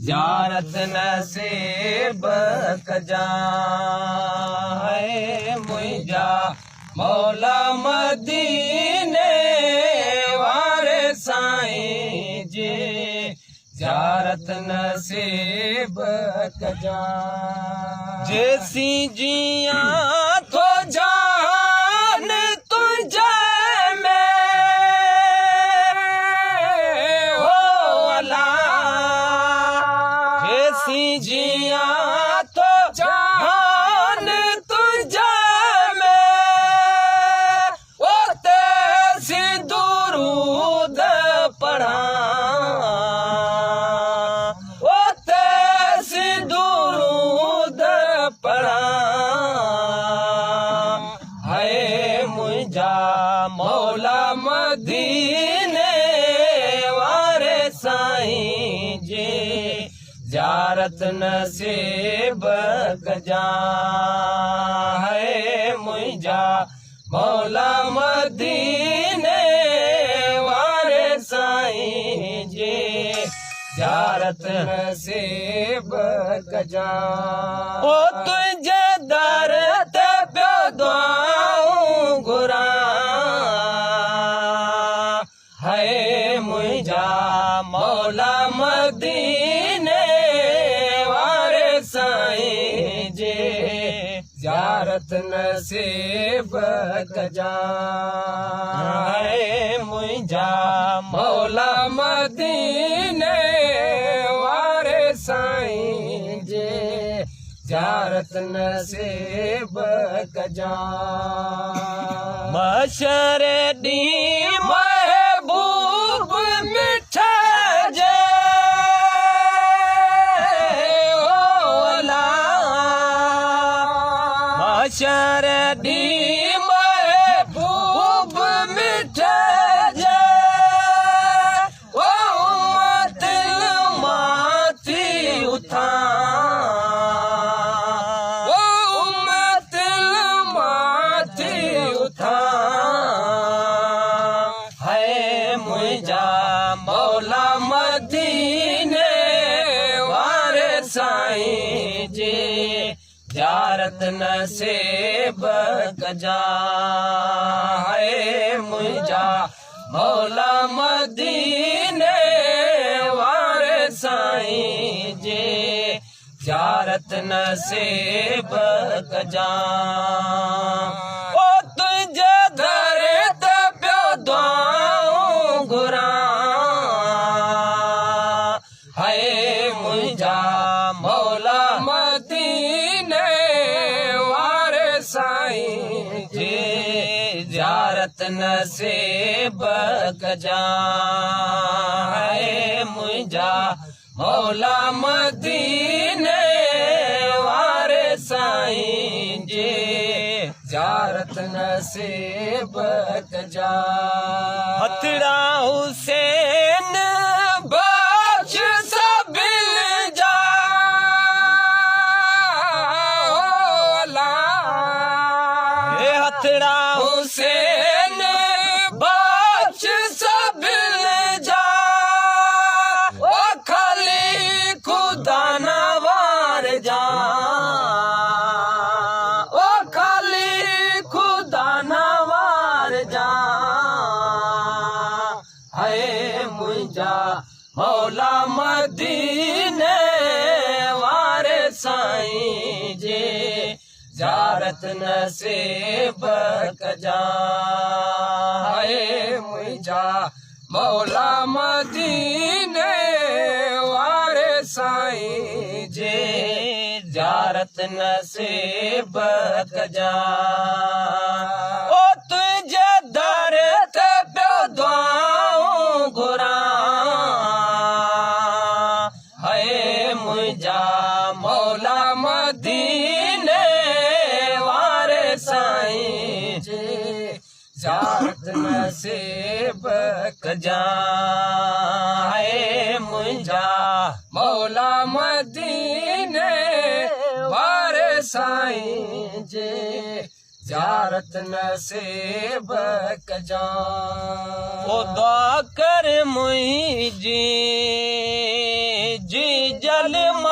زيارت نصيب ڪجان. هي منهنجا مولا مديني واري سائين جي زيارت نصيب ڪجان. جيسين جيان ٿو جان تنهنجي ۾ هو الا جيسين جيان ٿو جان تنهنجي ۾ او تيسين درود پڙهان او تيسين درود پڙهان. هي منهنجا مولا مديني واري سائين جي زيارت نصيب ڪجان. هي منهنجا مولا مديني واري سائين جي زيارت نصيب ڪجان. او تنهنجي در تي پيو دعائون گهران. هي منهنجا مولا مديني واري سائين جي زيارت نصيب ڪجان. هي منهنجا مولا مديني واري سائين جي زيارت نصيب ڪجان. محشر ڏينهن محبوب مٺي جي او الله محشر ڏينهن محبوب مٺي جي او امت مان ٿي اٿان او امت مان ٿي اٿان. هي منهنجا مولا مديني واري سائين جي زيارت نصيب ڪجان. هي منهنجا مولا مديني واري سائين جي زيارت نصيب ڪجان. او تنهنجي در تي پيو دعائون گهران. هي منهنجا مولا مديني واري سائين جي زيارت نصيب ڪجان. هي منهنجا مولا مديني واري سائين جي زيارت نصيب ڪجان. هٿڙا حسين بخش سڀن جا هي هٿڙا حسين بخش سڀن جا او خالي خدا نه وار جا او خالي خدا نه وار جا. هي منهنجا مولا مديني واري سائين جي زيارت نصيب ڪجان. هي منهنجا مولا مديني واري سائين جي زيارت نصيب ڪجان. او تنهنجي در تي پيو دعائون گهران. هي منهنجا مولا مديني واري سائين جي زيارت نصيب ڪجان. هي منهنجا مولا مديني واري سائين جي زيارت نصيب ڪجان. او دعا ڪر منهنجي جي. جيجل.